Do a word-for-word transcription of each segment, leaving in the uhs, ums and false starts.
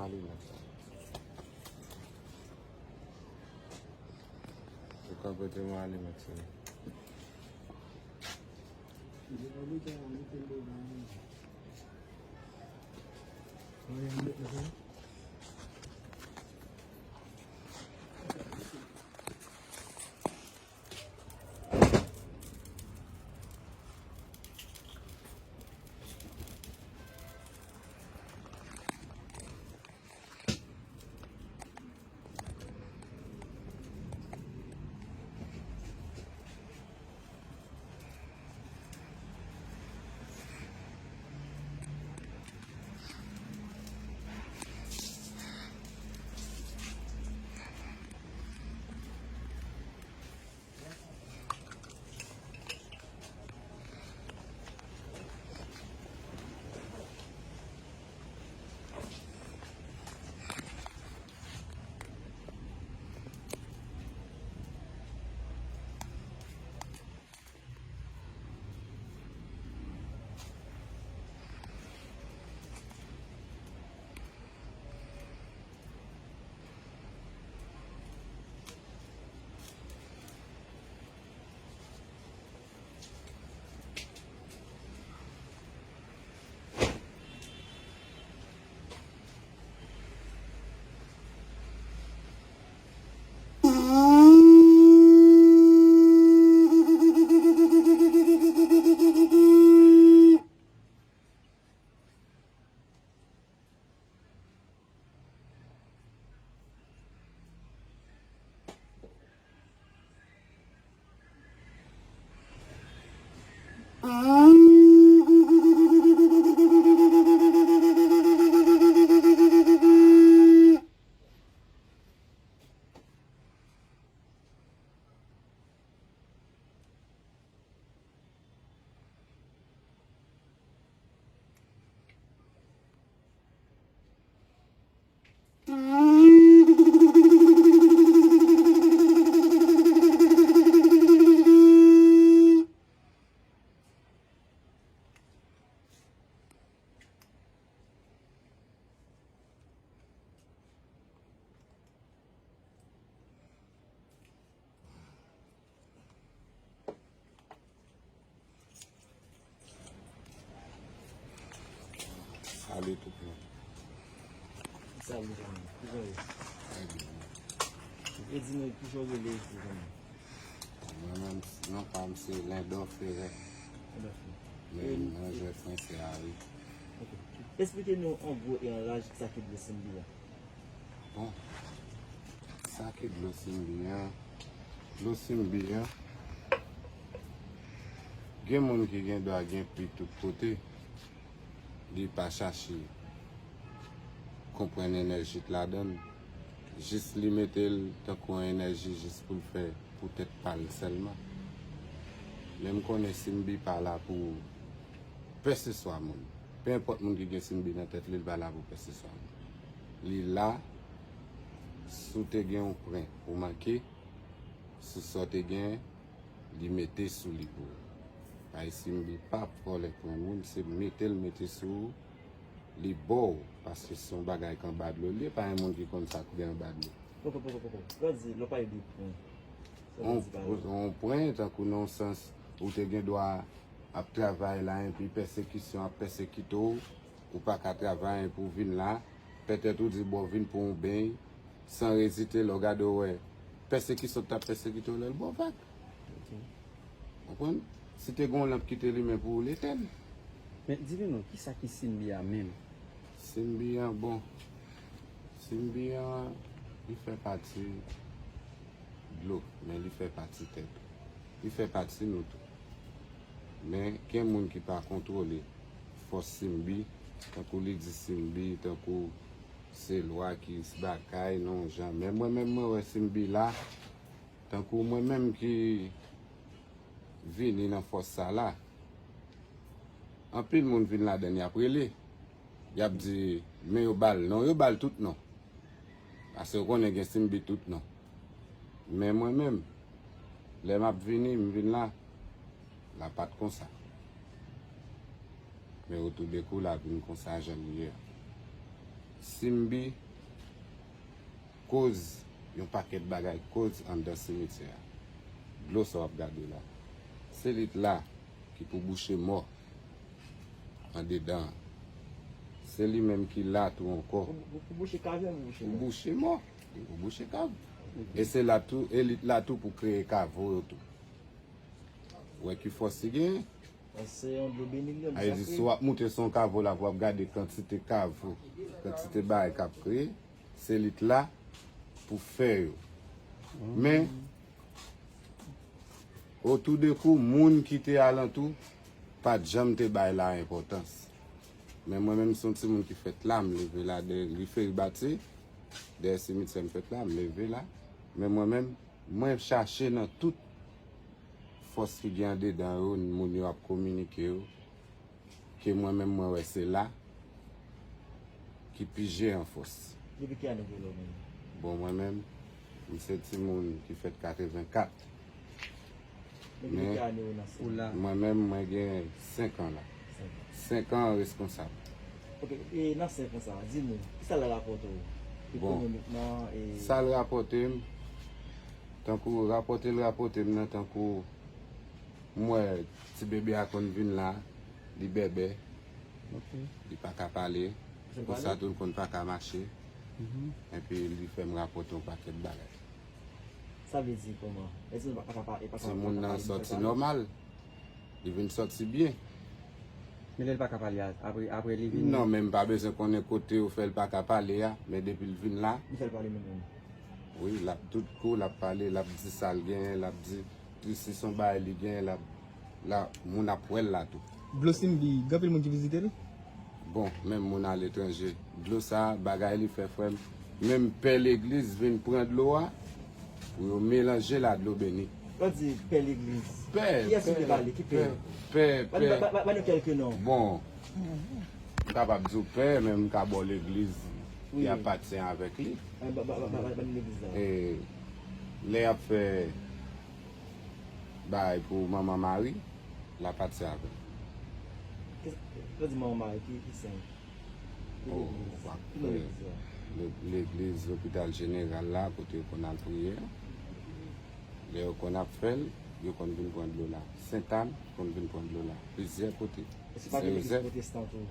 Alimèt sa. Ou ka prete mwen alimèt sa. Salut tout moun. Salut zanmi, kijan w ye? Trè byen. Ou te di nou kijan w rele tou zanmi? Mwen menm, non pa m se Lendor Ferret. Lendor Ferret. Men e, mwen e jwè fransè a wi. Ok. Esplike nou an gwo e an laj kisa ki dwe Simbi a. Bon, sa ki dlo Simbi an? Dlo Simbi an, gen moun ki gen dwa gen pli tout kote, li pa chache konprann enèji k ladan l. Jis li mete l tankou yon enèji jis pou l fè pou tèt pa l sèlman. Men m konnen Simbi pa la pou pèseswa moun. Pe enpòt moun ki gen Simbi nan tèt li, li pa la pou pèseswa moun. Li la, si w te gen yon pwen ou manke, sou sa w te gen, li mete sou li pou ou. Paske Simbi p ap vòlè pwen moun, se mete l mete sou ou, li ba w, paske se yon bagay k anba dlo l ye, pa yon moun ki konn sa k gen anba dlo. Poko, poko, poko. Lè w di, lè w pale de pwen, sa w vle di pa la? Yon pwen, tankou nan yon sans, ou te gen dwa ap travay la, enpi pèsekisyon ap pèsekite w, ou pa ka travay, enpi w vin la, petèt ou di, bon, w vin pran yon beny, san ezite, lè w gade, w wè pèsekisyon k t ap pèsekite w, lè l ba w vag. Ok. Konprann? Si te gen yon lanp ki te limen pou ou, l etenn. Men, di nou non, kisa ki Simbi a menm? Simbi an, bon, Simbi an, li fè pati dlo, men li fè pati tè tou. Li fè pati nou tou. Men, gen moun ki pa kontwole fòs Simbi, tankou li di Simbi, tankou se lwa ki s-, bagay, non, jan. Men mwen menm, mwen wè Simbi la, tankou mwen menm ki vini nan fòs sa la, anpil moun vin ladan l, y ap rele. Y ap di, men yo ba l non, yo ba l tout non. Paske yo konnen gen Simbi tout non. Men mwen menm, lè m ap vini, m vin la, la pa t konsa. Men otoudekou, la vin konsa jan l ye a. Simbi koz yon pakèt bagay koz anndan simityè a. Dlo sa w ap gade la. Se lit la ki pou bouche mò andedan an. Se li menm ki la tou ankò. Pou, pou, pou bouche kav, pou bouche mò. Pou bouche mò. Pou bouche kav. E se la tou, e lit la tou pou kreye kavo yo tou. Ou wè ki fòs li genyen? Se yon dlo beni, li menm. Sa vle di, si w ap moute sou yon kavo la, pou w ap gade kantite kavo, kantite bagay k ap kreye, se lit la pou fè yo. Men, otou de kou, moun ki te alantou pa t janm te bay la enpòtans. Men mwen menm, se yon timoun ki fèt la, m leve la, dèyè Guy Ferry bati, dèyè simityè m fèt la, m leve la. Men mwen menm, mwen chache nan tout fòs ki gen andedan yo, moun yo ap kominike yo, ke mwen menm mwen wè se la ki pi je an fòs. Depi ki ane w gen la w menm? Bon, mwen menm, m se timoun ki fèt katrevenkat. Men depi ki ane w nan sa? Mwen menm, mwen gen senk an la. Senk an. Senk an reskonsab. Ok, e nan senk an sa, di nou, kisa l rapòte w? Bon, ekonomikman, e sa l rapòte m, tankou rapòte l rapòte m nan, tankou m wè ti bebe a konn vin la, li bèbè, li pa ka pale, konsa tou l konn pa ka mache, epi li fè m rapòte yon pakèt bagay. Sa vle di kòman? Èske l pa ka pale, pa ka, timoun nan sòti nòmal. Li vin sòti byen. Men lè l pa ka pale a, apre, apre li vin? Non, men m pa bezwen konnen kote yo fè l pa ka pale a, men depi l vin la. Li fè l pale menm menm? Wi, l ap tout kou, l ap pale, l ap di sa l genyen, l ap di, si se yon bagay li genyen, l ap, la, moun ap wè l la tou. Dlo Simbi, gen anpil moun ki vizite l? Bon, menm moun aletranje. Dlo sa, bagay li fè, frè m. Menm pè legliz vin pran dlo a, pou yo melanje l a dlo beni. Lè w di pè legliz, pè, kiyès ou vle pale? Ki pè? Pè, pè. Ban nou kèlke non. Bon, m kapab di w pè, men m ka ba w legliz ki apatyen avèk li. Ban nou legliz la. E, lè y ap fè bagay pou Manman Mari, l ap pati avè l. Lè w di Manman Mari, ki, ki sen? Ki legliz? Ki non legliz la? Legliz Lopital Jeneral la, kote yo konn al priye. Lè yo konn ap fè l, yo konn vin pran dlo la. Sentàn konn vin pran dlo la. Plizyè kote. Èske pa gen legliz pwotestan tou?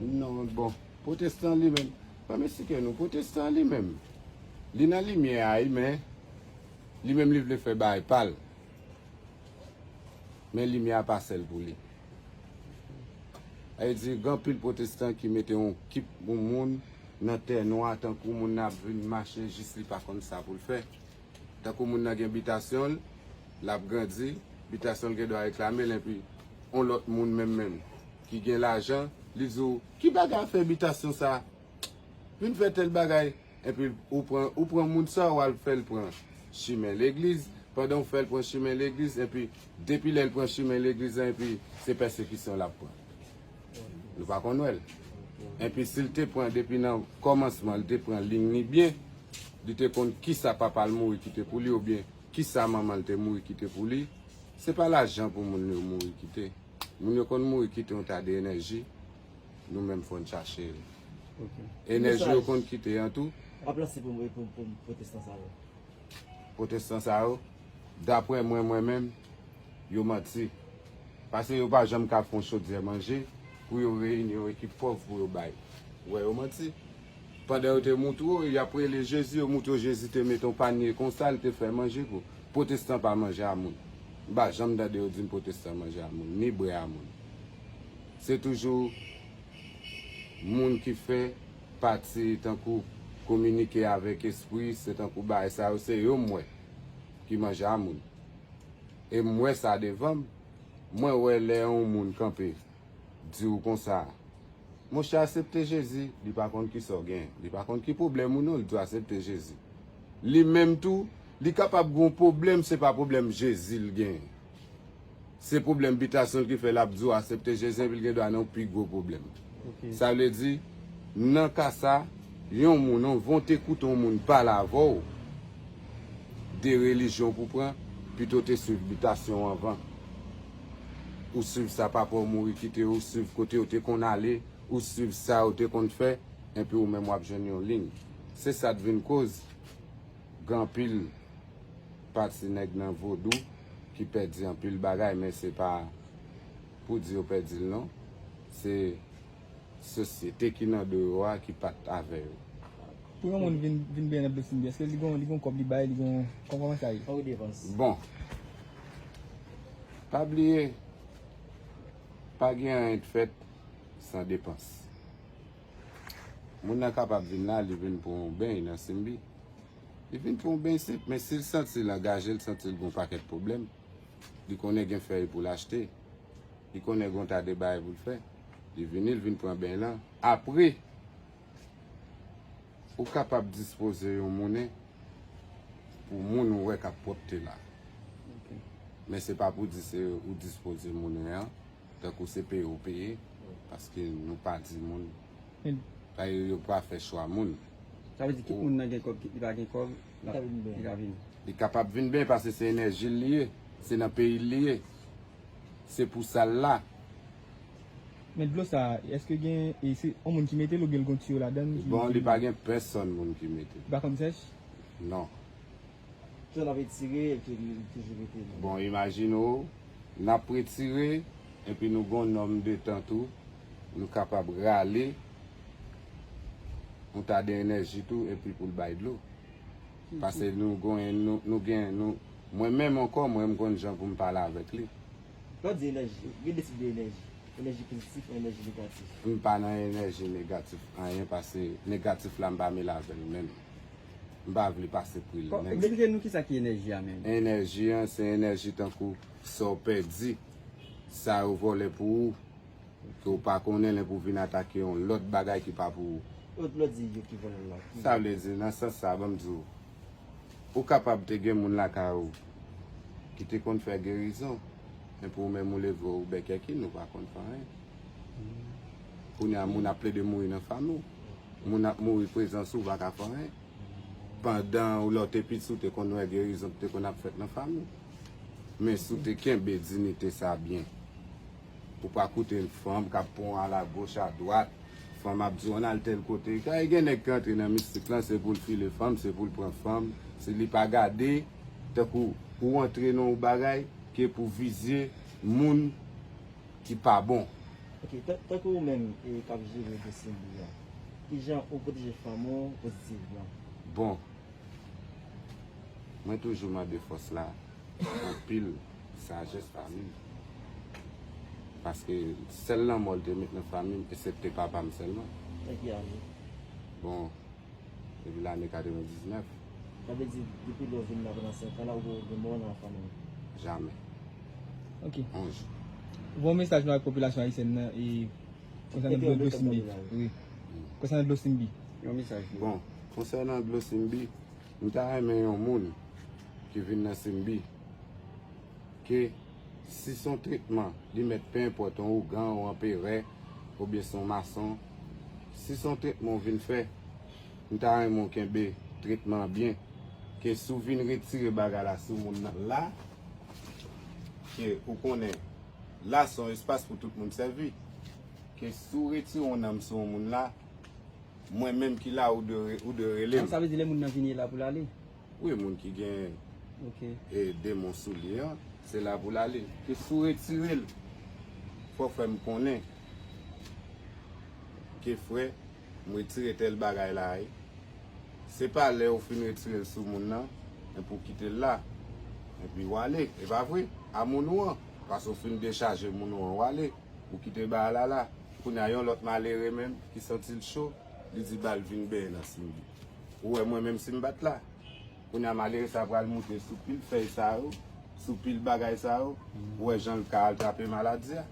Non, bon, pwotestan li menm, pa m esplike nou, pwotestan li menm, li nan limyè a, wi, men li menm li vle fè bagay pa l. Men limyè a pa sèl pou li. Sa vle di, gen anpil pwotestan ki mete yon kip pou moun nan tè nwa, tankou moun nan ap vin mache jis li pa konn sa pou l fè. Tankou moun nan gen bitasyon l, l ap grandi, bitasyon l gen dwa reklame l, enpi yon lòt moun menm menm ki gen lajan, li di w, "Ki bagay afè bitasyon sa? Vin fè tèl bagay." Enpi ou pran, ou pran moun sa, w al fè l pran chimen legliz. Pandan w fè l pran chimen legliz, enpi depi lè l pran chimen legliz la, enpi se pèsekisyon l ap pran. Nou pa konn wè l. Enpi si l te pran depi nan kòmansman, l te pran liy li byen, li te konn kisa papa l mouri kite pou li, oubyen kisa manman l te mouri kite pou li. Se pa lajan pou moun yo mouri kite. Moun yo konn mouri kite yon ta de enèji, nou menm fò n chache l. Ok. Enèji yo konn kite an tou. W ap lanse pou, pou, pou pwotestan sa yo? Pwotestan sa yo, daprè mwen, mwen menm, yo manti. Paske yo pa janm ka fè yon chodyè manje pou yo reyini yon ekip pòv pou yo bay. Ou wè, yo manti. Pandan yo te moutre w, y ap rele Jezi, yo moutre w Jezi te mete yon panye konsa, l te fè manje pou. Pwotestan pa manje a moun. M pa janm tande yo di m pwotestan manje a moun, ni bwè a moun. Se toujou moun ki fè pati tankou kominike avèk espri, se tankou bagay sa yo, se yo m wè ki manje a moun. E m wè sa devan m, mwen wè lè yon moun kanpe di w konsa, monchè, aksepte Jezi, li pa konn kisa w gen, li pa konn ki pwoblèm ou non, li di w aksepte Jezi. Li menm tou, li kapab gen yon pwoblèm, se pa pwoblèm Jezi l gen. Se pwoblèm bitasyon l ki fè l ap di w aksepte Jezi, enpi l gen dwa nan yon pi gwo pwoblèm. Ok. Sa vle di, nan ka sa, yon moun, yon von te koute yon moun pale avè w de relijyon pou pran, pito te swiv bitasyon w anvan. Ou swiv sa papa w mouri kite w, ou swiv kote yo te konn ale, ou swiv sa yo te konn fè, Epi ou menm w ap jwenn yon liy. Se sa k vin koz gen anpil pati nèg nan vodou ki pèdi anpil bagay, men se pa pou di yo pèdi l non. Se sosyete ki nan deyò a ki pa t avè yo. Pou yon moun vin, vin bènè nan Dlo Senbi, èske li gon, li gon kòb li bay, li gon, kòman sa ye? Yon redevans. Bon, pa bliye, pa gen anyen k fèt san depans. Moun nan kapab vin la, li vin pou yon beny nan Senbi. Li vin pou yon beny senp, men si l santi l angaje, l santi l gon pakèt pwoblèm, li konnen gen fèy pou l achte, li konnen gon ta de bagay pou l fè, li vini, l vin pran beny lan. Apre, ou kapab dispoze yon monnen pou moun ou wè k ap pwòpte la. Men se pa pou di se ou dispoze monnen an, tankou se peye ou peye, paske nou pa di moun. Paske yo pa fè chwa moun. Sa vle di tout moun nan gen kòb, li pa gen kòb, li ka vin. Li kapab vin byen paske se enèji l li ye, se nan peyi l li ye. Se pou sa l la. Men dlo sa, èske gen, e se yon moun ki mete l oubyen l gon tiyo ladan l? Bon, li pa gen pèsòn moun ki mete l. Li pa konn sèch? Non. Jan n ap retire, epi li toujou rete la. Bon, imajine w, n ap retire, epi nou gon nòm de tan tou, nou kapab rale yon ta de enèji tou, epi pou l bay dlo. Paske nou gon, nou, nou gen, nou, mwen menm ankò, mwen m konn jan pou m pale avèk li. Lè w di enèji, gen de tip de enèji. Enèji pozitif, enèji negatif. M pa nan enèji negatif anyen, paske negatif la m pa mele avè l menm. M pa vle pase pri l Bon, menm. Eksplike nou kisa ki enèji a menm. Enèji an, se enèji tankou sa w pèdi, sa yo vòlè pou ou, ke w pa konnen lè pou vin atake yon lòt bagay ki pa pou ou. Lè w di yo ki vòlè l la. Sa vle di, nan sans sa, ban m di w, ou kapab te gen moun lakay ou ki te konn fè gerizon, men pou ou menm ou leve ou bèkèkin, ou pa konn fè anyen. Kounye a, moun ap plede mouri nan fanmi w. Moun ap mouri prezans ou pa ka fè anyen. Pandan ou lè w te piti, ou te konn wè gerizon ki te konn ap fèt nan fanmi w. Men si w te kenbe diyite sa byen, ou pa koute fanm k ap pran w alagoch adwat, fanm ap di w ann al tèl kote. Kay gen nèg ki antre nan mistik lan, se pou l file fanm, se pou l pran fanm, se li pa gade, tankou ou antre nan yon bagay ke pou vizye moun ki pa bon. Ok, tan- tankou ou menm e k ap jere dosye li a, kijan ou pwoteje fanmi w pozitivman? Bon, mwen toujou mande fòs la anpil sajès fanmi m. Paske sèl lanmò l te met nan fanmi m, eksepte papa m sèlman. Nan ki ane? Bon, depi lane katrevendiznèf. Sa vle di, depi lè w vin la pandan senk an la, ou gen mò nan fanmi w? Jamè. Ok. On jou. Bon mesaj nou ak popilasyon ayisyèn nan e konsènan Epi dlo yon dlo mesaj Senbi. popilasyon. Wi. Konsènan dlo Senbi. Yon mesaj. Bon, konsènan dlo Senbi, m ta renmen yon moun ki vin nan Senbi, ke si se yon tretman, li mèt pe enpòt yon ougan, yon anperè, oubyen se yon mason, si se yon tretman w vin fè, m ta renmen w kenbe tretman an byen, ke si w vin retire bagay la sou moun nan la, ke ou konnen la se yon espas pou tout moun sèvi, ke si w retire yon nanm sou yon moun la, mwen menm ki la, ou dwe, ou dwe rele m. Sa vle di lè moun nan vini la pou l ale? Wi, moun ki gen Ok. e demon sou li an, se la pou l ale. Ke si w retire l, fò w fè m konnen ke frè, m retire tèl bagay la, wi. Se pa lè w fin retire l sou moun nan, epi w kite l la, epi w ale. E pa vre, a moun ou an, paske w fin dechaje moun ou an, w ale, ou kite bagay la la. Kounye a yon lòt malere menm ki santi l cho, li di ba l vin benyen nan Senbi. Ou wè mwen menm si m pa t la, kounye a malere sa pral moute sou pil fèy sa yo, sou pil bagay sa yo, ou wè jan l ka al trape maladi a.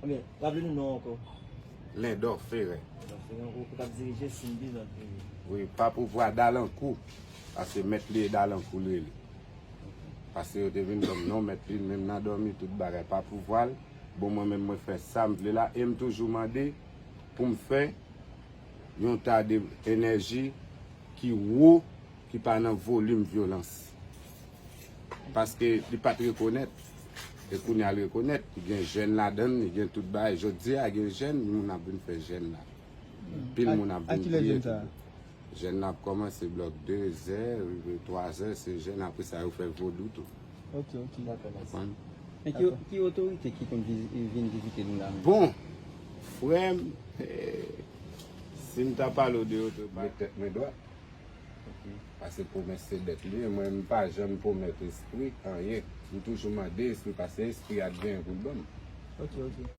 Ebyen, raple nou non ankò. Lendò Ferè. Donk, se yon gwoup k ap dirije Senbi nan peyi. Wi, pa pouvwa Dalankou, paske mèt li e Dalankou l rele. Paske yo te vin ban m non mèt li, menm nan dòmi, tout bagay, pa pouvwa l. Bon, mwen menm, mwen fè sa m vle la, e m toujou mande pou m fè yon ta de enèji ki wo, ki pa nan volim vyolans. Paske li pa t rekonèt, e kounye a l rekonèt, li gen jèn ladan l, li gen tout bagay. Jodi a, gen jèn, moun ap vin fè jèn la. Anpil moun ap vin priye tou. Jèn nan ap kòmanse blòk de zè, rive twa zè, se jèn, apre sa yo fè vodou tou. Ok, ok. Dakò, mèsi. Konprann? Men ki, ki otorite ki konn vizi- vin vizite nou la menm? Bon, frè m, eh, si m ta pale w de otorite, mete tèt mwen dwat. Ok. Paske pwomès se dèt li ye. Mwen, m pa janm pwomèt espri anyen. M toujou mande espri, paske espri a t genyen pou l ban m. Ok, ok.